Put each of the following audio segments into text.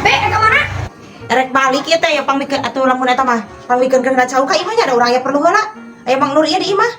Be, ka mana? Rek balik ieu teh ya pangmikeun atuh lamun eta mah. Pangmikeun keur cau ka imah nya ada urang aya perlu heula. Aya Mang Nur ieu di imah.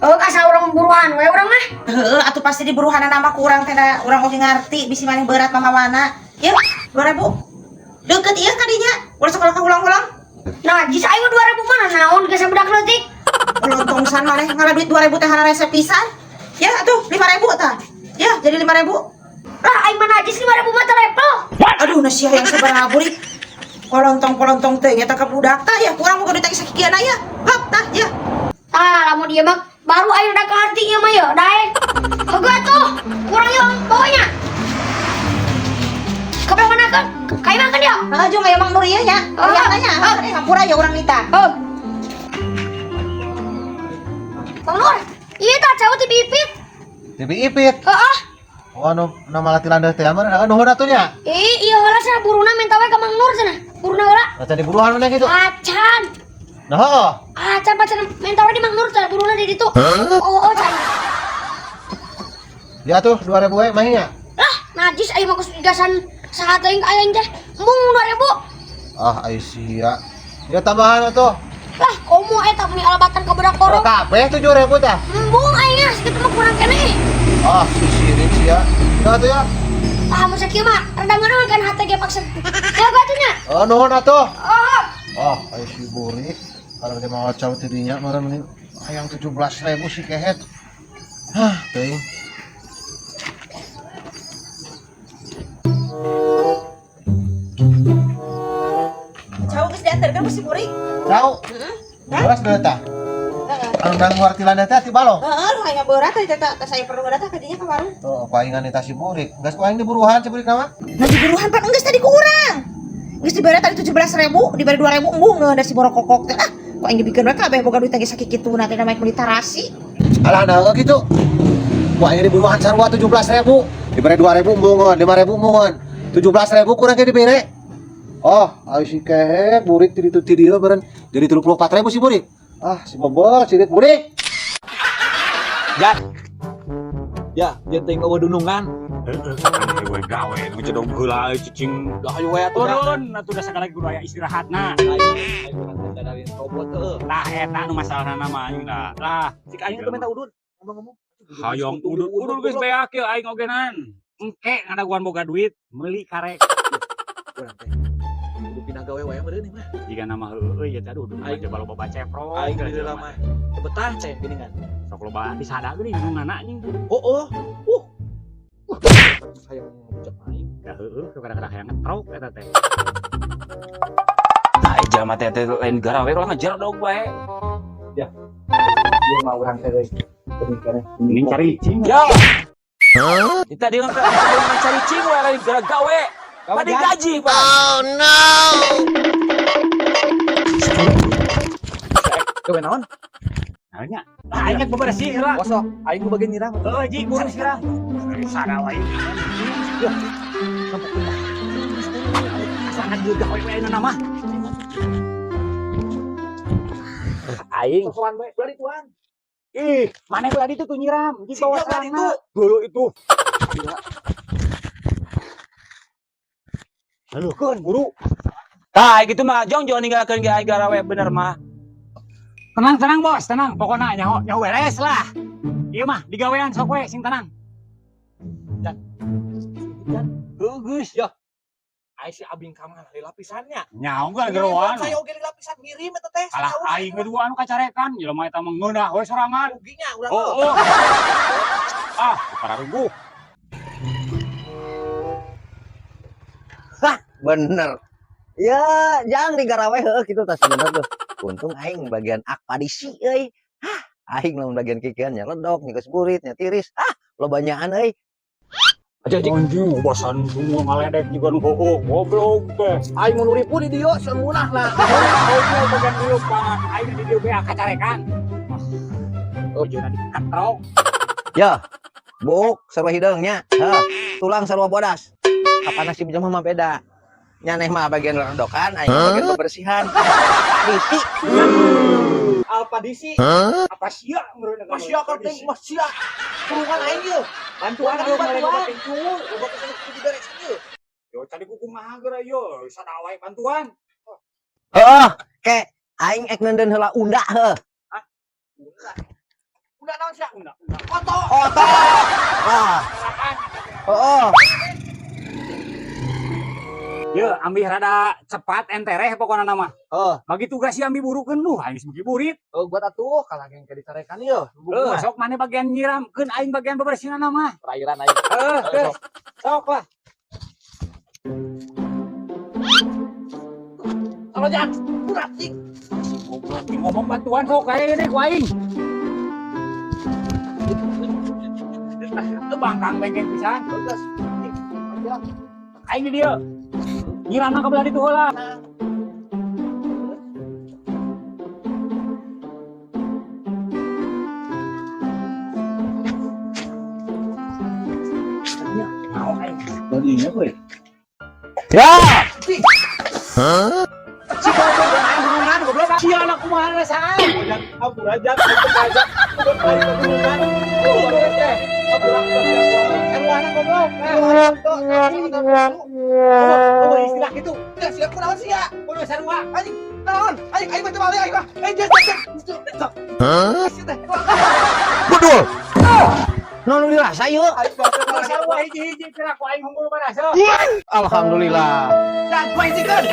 Oh, asa urang buruan we urang mah. Heeh, atuh pasti di buruhanana mah ku urang teh da urang oge ngarti bisi maneh berat mamawana. Ieu 2000. Deukeut ieu ka dinya. Ulah sok ka ulang-ulang. Nah, jis aing mah 2000 mana naon geus budak leutik. Lontongsan maneh ngala duit 2000 teh resep pisan. Ya atuh 5000 tah. Ya, jadi 5000. Lah aing mah najis 5000 mah teu level. Aduh, na sia yang sabaraha burik. Kolontong-kolontong teh nyata ka budak tah ya, kurang boga duit teh sakikiana ya. Hap tah ya. Tah, lamun ieu mah baru aing udah ngarti ieu mah ya, daek. Heueuh atuh, kurang ieu pokoknya. Ka mana kan? Ka imah kan ya? Nah, jung aya Mang Nur ieu nya. Oh. Aya tanya, eh hampura ya urang nita. Oh. Mang Nur, ieu tah cau ti Pipit. Ti Ipit. Heeh. Oh, anu nama lati landeuh teh mah nuhun atuh nya. Ih, ieu heula cenah buruna minta we ka Mang Nur cenah. Buruna heula. Acan diburuhan maneh kitu. Acan. Nah, heuh. Acan pacan minta we di Mang Nur cenah buruna di ditu. Oh, can. Ya tuh 2000 we mah nya. Lah, najis aing mah geus gasan saha teuing ka aing teh. Embung 2000. Ah, ai sia. Ya tambahan atuh. Lah, komo eta meni alabatan ka budak Oh, korong. kabeh 7000 tah. Embung aing ah, sakitu mah kurang keneh. Ah, si sirik sia. Ya atuh ya. Ah, mun sakieu mah rada ngeunaheun kan hate ge paksa. Ya batunya. Oh, nuhun atuh. Oh, Ah, ai si burik. Kalau dia mau cau ti dinya meureun mending hayang 17.000 si kehet. Hah, teuing. Cau geus diantarkeun ku si burik. Cau. Heeh. Beras deui tah. Heeh. Anu nang warti landeuh teh ti balong. Heeh, lu hayang berat tadi teh teh saya perlu datang ka dinya ka warung. Oh, paingan eta si burik. Geus ku aing diburuhan si burik nama. Nah diburuhan pan geus tadi ku urang. Geus dibere tadi 17.000, dibere 2.000 embung da si borokokok teh. Ah, ku aing dibikeun we kabeh boga duit teh geus sakikituna teh namanya meuli tarasi. Alah nah gitu. Ku aing diburuhan sarua 17.000. Dibere 2.000 embungeun, 5.000 embungeun. 17.000 kurang ge dibere. Oh, ai si kehet burik ti ditu ti dieu beureun. Jadi 34.000 si burik. Ah, si bobol, sirit burik. Jan. Ya, jangan teuing eueuh dunungan. Heeh, we gawe nu cedog heula euy cicing. Dah ayo we atuh. Turun atuh da sagala kudu aya istirahatna. Aing urang teh dadarin robot heueuh. Lah eta nu masalahna mah aing lah. Lah, Cik aing teh minta udud. Ngomong-ngomong. Hayang udud udud geus beak ieu aing ogenan. Engke ngadaguan boga duit meuli karek. Urang teh kudu pindah gawe wae meureun ieu mah. Jika nama heueuh ya teh aduh Aing- aja loba baceprok. Aing di dalam mah. Teu betah teh geuningan. Sok loba disada geuning nunana anjing. Oh, oh. Hayang ngucap aing. Ya heueuh kadang-kadang hayang ngetrok eta teh. Nah, jelema teh teh lain garawe kalau ngejar dog bae. Ieu mah urang teh euy. Penting keneh. Mending cari cing. Ya. Kita dia ngan cari cing we lain gara gawe. Padi gaji, Pak. Oh no. Gawe naon? Nah nya. Lah aing geus bebersih heula. Osok, aing ku bagian nyirang. Heueuh ji buru sirah. Sada wae. Asa ngageugah we ayeuna mah. Aing Sosokan bae, belah dituan. Ih, mana belah ditu tuh nyiram di bawah Sia belah sana. Dulu itu. Halukeun guru. Tah, gitu mah jong jong ninggalkeun ge aing garawe bener mah. Tenang tenang bos, tenang. Pokoknya nyaho nyaho beres lah. Ieu mah digawean sok we sing tenang. Jan. Heuh geus. Ya. Aing si abing ka mana lila pisannya. Nyaho geus geroan. Saya oge lila pisan ngirim eta teh. Kalah aing kedua anu kacarekan, jelema eta mah ngeunah we sorangan. Ruginya urang. Oh, oh. Ah, para ruguh. Bener. Ya, jangan digarawe heueuh kitu tah bener tuh. Untung aing bagian akpadisi euy. Hah, aing lamun bagian kikian nya ledok, nya geus burit, nya tiris. Ah, lobanyaan euy. Aja cik. Anjing, obasan semua ngaledek juga nu heueuh, goblok teh. Aing mun ripu di dieu seunah lah. Oh, bagian dieu Pak. Aing di dieu beak kacarekan. Oh, jeung dikatrok. Ya, buuk sarua hideung nya. Heuh, tulang sarua bodas. Kapan nasib jelema mah beda. Nyaneh mah bagian redokan, aing mah bagian kebersihan. Akpadisi. Alpadisi. Apa sia menurut Masya karteng masya. Kurungan aing ieu. Bantuan Aduh, bantuan. bantuan. Loba pisan kudu diberesin ieu. Yo cari kumaha geura yo, sadawai bantuan. Heeh, ke aing ek ngeundeun heula unda heuh. Unda naon sia? Unda. Unda. Oto. Oto. Ah. Heeh. Ye, ambih rada cepat entereh pokona nama. Heeh. Bagi tugas si ambi burukeun duh, aing geus beuki burit. Oh, buat atuh kalah yang dicarekan ieu. Heuh, sok maneh bagian nyiramkeun aing bagian bebersihna mah. Perairan aing. Heuh, geus. Sok lah. Kalau jangan berat cing. Goblok ngomong bantuan sok kayak gini ku aing. Teu bangkang bengkeng pisan. Geus. Aing di dieu. Nyiramna ka belah ditu heula. Mau aing. Badinya gue. Ya. Si goblok aing gunungan goblok. Sia anak kumaha rasaan. Ampun aja, ampun aja. Ampun aja. Goblok. Oh, istilah gitu. Ya, siap kunaon sia? Kudu sarua. Anjing, naon? Aing aing mah balik aing mah. Eh, jas jas. Hah? Bedul. Naon nu dirasa ieu? Aing Kudu sarua hiji-hiji kira ku aing unggul barasa. Alhamdulillah. Dan gua hijikeun.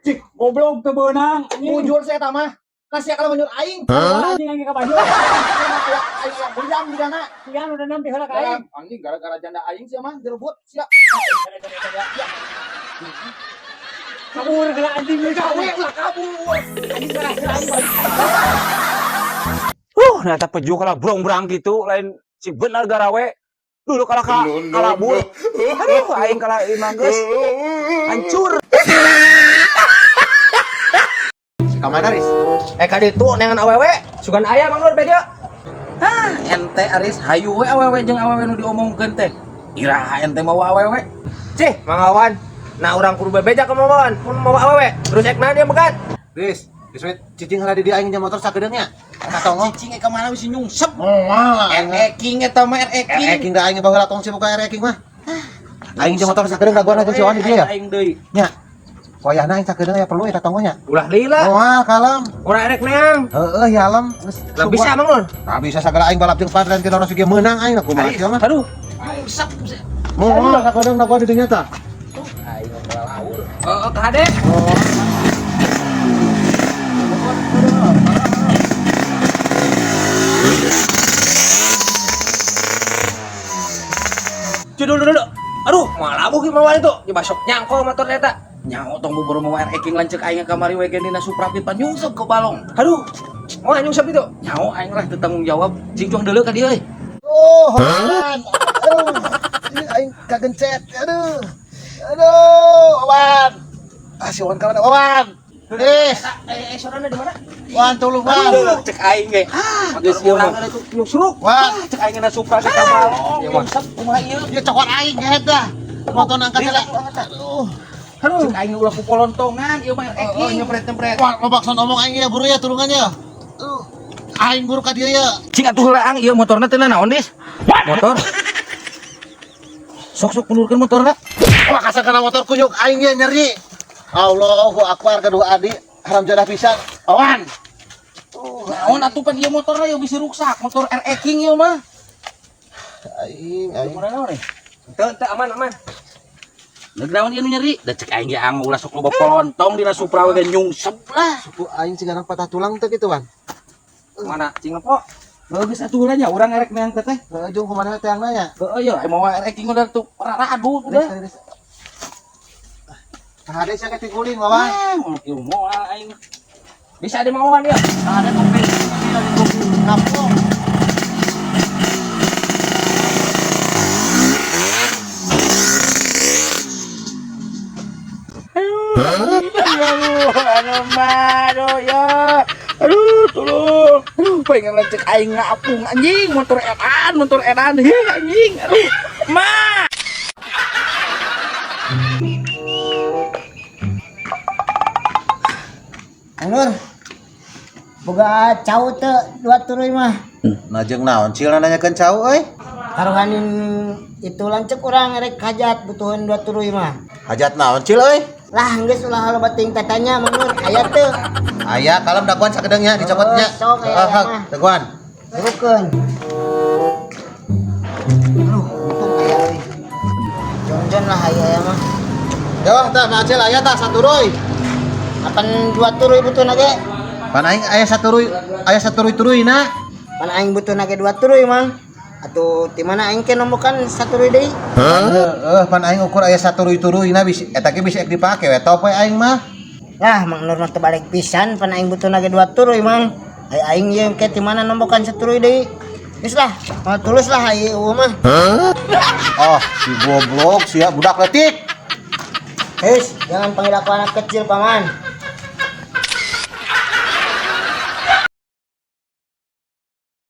Cik, goblok teu beunang. Mujur saya mah. Nah, sia kalau mujur aing. Anjing aing ka baju. Aing yang beriang di dana. Sia nu dendam ti heula ka aing. Anjing gara-gara janda aing sia mah direbut sia. Kabur heula anjing geus Gawe ulah kabur. Anjing barasa aing. Nah eta peju kalah brong-brang gitu lain si bener garawe. Dulu kalah ka kalabur. Aduh, aing kalah imah geus hancur. Ka mana, Riz? Eh ka ditu neangan awewe. Sugan aya Mang Nur beda. Hah, ente Aris hayu we awewe jeung awewe nu diomongkeun teh. Iraha ente mawa awewe. Cih, Mang Awan. Nah urang kudu bebeja ka Mang Awan, mun mawa awewe. Terus ek naon dia megat? Riz, geus we cicing heula di dieu aing motor sakedeung nya. Ka tongo. Cicing ka mana bisi nyungsep. Moal. RE King eta mah RE King. RE King da aing baheula tong si buka RE King mah. Aing jeung motor sakedeung dagoan aja si Wan di dieu ya. Aing deui. Nya. Wayahna aing sakedeung aya perlu eta tongo nya. Ulah lila. Moal kalem. Urang erek neang. Heeh, ya alem. Geus Lah bisa Mang Nur. Nah, bisa sagala aing balap jeung Fadlan ti lorong sige meunang aing kumaha sia mah. Aduh. Nyungsep. Moal sakedeung dagoan di dinya tah. Aing laur. Heeh, ka hade. Judul dulu. Aduh, Moal labuh ki Mang Awan itu. Nyoba sok nyangkol motor eta. Nyaho tong bubur mau RE King lanceuk aing kamari we ge dina Supra pan nyungsep ke balong. Aduh. Moal nyungsep itu. Nyaho aing lah teu tanggung jawab. Cing cuang deuleu ka dieu euy. Oh, Wan. Aduh. Ini aing kagencet. Aduh. Aduh, Wan. Ah, si Wan ka mana? Wan. Riz. Eh, sorana di mana? Wan tolong Wan. Aduh, cek aing ge. Motor urang itu nyungsruk. Wan. Cek aing na Supra ke balong. Nyungsep kumaha ieu? Ieu cokot aing gehet dah. Motor angkat heula. Aduh. Aduh, cek aing ulah ku polontongan ieu mah RE King. Nyempret-nyempret. Wan, lo bakso ngomong aing ya buru ya tulungan ya. Aduh. Aing buru ka dieu ya. Cing atuh heula ang ieu motorna teh naon, Dis? Motor. Sok-sok mundurkeun motorna. Wah, kasar kana motor kunyuk aing ya nyeri. Allahu akbar kedua adi haram jadah pisan. Awan. Naon atuh pan ieu motorna ieu bisi ruksak, motor RE King ieu mah. Aing aing. Motor naon nih? Teu, teu aman aman. Deuk naon ieu nu nyeri? Da cek aing ge ang ulah sok loba polontong dina Supra we ge nyungsep lah. Suku aing siga patah tulang teh kitu, Wan. Mana cing lepo? Geus atuh heula nya urang erek meang teh teh. Heeh, jeung kumaha teh nya? Heeh ya, mawa RE King udah tuh radu udah. Kahade sia ke tiguling, Wawan. Ah, mau kieu moal aing. Bisa di Mang Awan ya. Kahade kopi. Kapok. Aduh, aduh, aduh, ya. Aduh, tolong. Aduh, pengen lecek aing ngapung anjing, motor edan, heh anjing. Aduh, ma. Nur, boga cau teu dua turuy mah. Nah jeung naon cil nanyakeun cau euy? Taruhanin Itu lanceuk urang rek hajat butuhan dua turuy mah. Hajat naon, Cil euy? Lah geus ulah loba teuing tatanya, Mang Nur, aya teu? Aya, kalem dagoan sakedeung nya dicokotnya. Oh, sok aya Heeh, mah. dagoan. Burukeun. Aduh, untung aya euy. Jon-jon lah aya aya mah. Yo, tah Mang Acil aya tah saturuy. Apan dua turuy butuhna ge? Pan aing aya saturuy, aya saturuy turuyna. Pan aing butuhna ge dua turuy, Mang. Atuh di mana aing ke nombokan saturuy deui? Heeh, pan aing ukur aya saturuy turuyna bisi eta ge bisa dipake we top we aing mah. Lah, Mang Nur mah tebalik pisan, pan aing butuhna ge dua turuy, Mang. Ai aing ieu ke di mana nombokan saturuy deui? Geus lah, mau tulus lah ai eueuh mah. Oh, si goblok sia budak leutik. Hei, jangan panggil aku anak kecil, Paman.